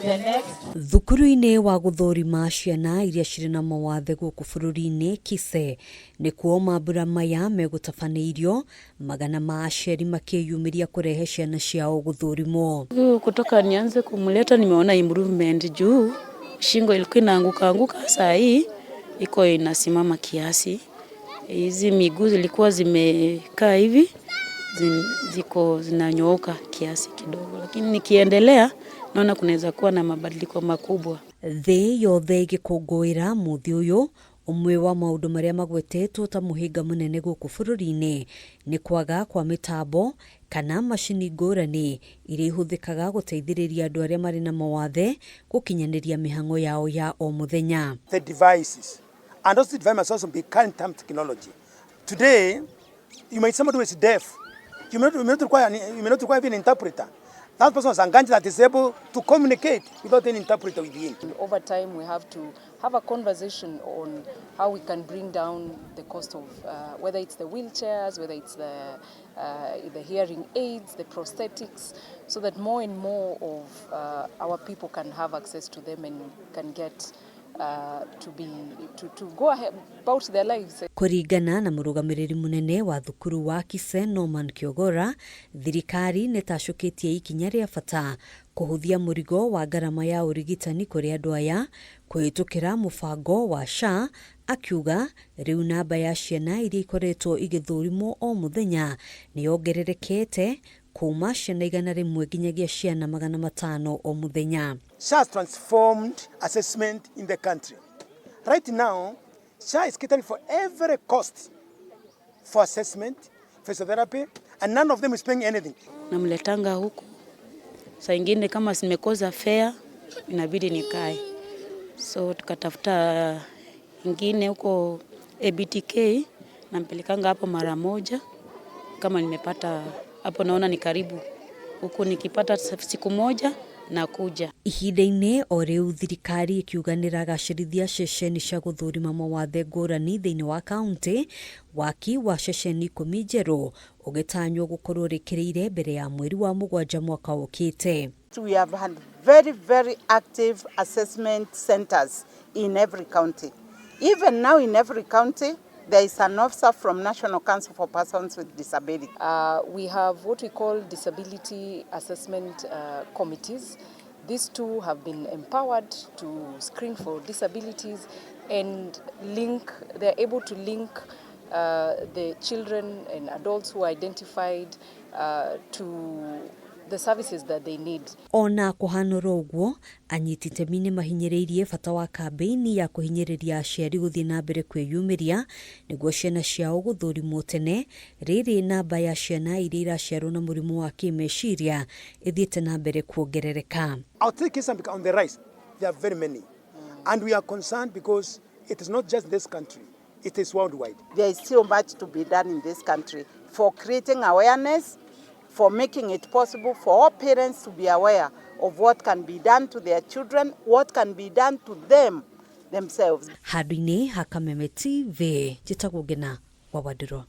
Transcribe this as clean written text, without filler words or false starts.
The next Thukuru-inĩ wa gũthũrima ciana iria cirĩ na mawathe gũkũ bũrũri-inĩ KISE nĩkuo mambura maya megũtabanĩirio, magana ma aciari makĩyumĩria kũrehe ciana ciao gũthũrimwo. Kutoka nianze kumleta nimeona improvement juu shingo ilikuwa inaanguka anguka, saa hii iko inasimama kiasi. Hizi miguu zilikuwa zimekaa hivi ziko zinanyooka kiasi kidogo, lakini nikiendelea naona kunaweza kuwa na mabadiliko makubwa. Thĩ yothe ĩgĩkũngũĩra mũthĩ ũyũ, ũmwe wa maũndũ marĩa magwetetwo ta mũhĩnga mũnene gũkũ bũrũri-inĩ nĩ kwaga kwa mĩtambo kana macini ngũrani iria ihũthĩkaga gũteithĩrĩria andũ arĩa marĩ na mawathe gũkinyanĩria mĩhang'o yao ya o mũthenya. The devices. And those devices must also be current time technology. Today, you might somebody who is deaf. You may not require even an interpreter. That person has a gadget that is able to communicate without any interpreter with him. Over time, we have to have a conversation on how we can bring down the cost of whether it's the wheelchairs, whether it's the hearing aids, the prosthetics, so that more and more of our people can have access to them and can get to be to go ahead about their lives. Kũringana na mũrũgamĩrĩri mũnene wa thukuru wa KISE Norman Kiogora, thirikari nĩ tacũkĩtie ikinya rĩa bata kũhũthia mũrigo wa ngarama ya ũrigitani kũrĩ andũ aya kũhĩtũkĩra mũbango wa SHA, akiuga rĩu namba ya ciana iria ikoretwo igĩthũrimwo o mũthenya nĩ yongererekete kuma ciana 100 nginyagia ciana 500 o mũthenya. SHA has transformed assessment in the country. Right now, SHA is catering for every cost for assessment, physiotherapy, and none of them is paying anything. Namletanga huku, saa ingine kama nimekosa fare inabidi nikae, so tukatafuta ingine huko ABTK, nampelekanga hapo mara moja. Kama nimepata hapo, naona ni karibu huku, nikipata siku moja nakuja. Ihinda-inĩ o rĩu thirikari ĩkiuga nĩ ĩragacĩrithia ceceni cia gũthũrima mawathe ngũrani thĩinĩ wa kaunti, waki wa ceceni 10 njerũ ũgĩtanywo gũkorwo ũrĩkĩrĩire mbere ya mweri wa mũgwanja mwaka ũkĩte. We have had very, very active assessment centers in every county. Even now in every county, there is an officer from National Council for Persons with Disability. We have what we call disability assessment committees. These two have been empowered to screen for disabilities and link, they're able to link the children and adults who are identified to the services that they need. Ona kũhanũra ũguo, anyiti itemi nĩ mahinyĩrĩirie bata wa kambĩini ya kũhinyĩrĩria aciari gũthiĩ na mbere kwĩyumĩria nĩguo ciana ciao gũthũrimwo tene, rĩrĩ namba ya ciana iria iraciarwo na mũrimũ wa kĩmeciria ĩthiĩte na mbere kuongerereka. Autistic cases are on the rise. There are very many. And we are concerned because it is not just this country, it is worldwide. There is still much to be done in this country for creating awareness, for making it possible for all parents to be aware of what can be done to their children, what can be done to them themselves. Handũ-inĩ ha Kameme TV, njĩtagwo Ngina wa Wandirwa.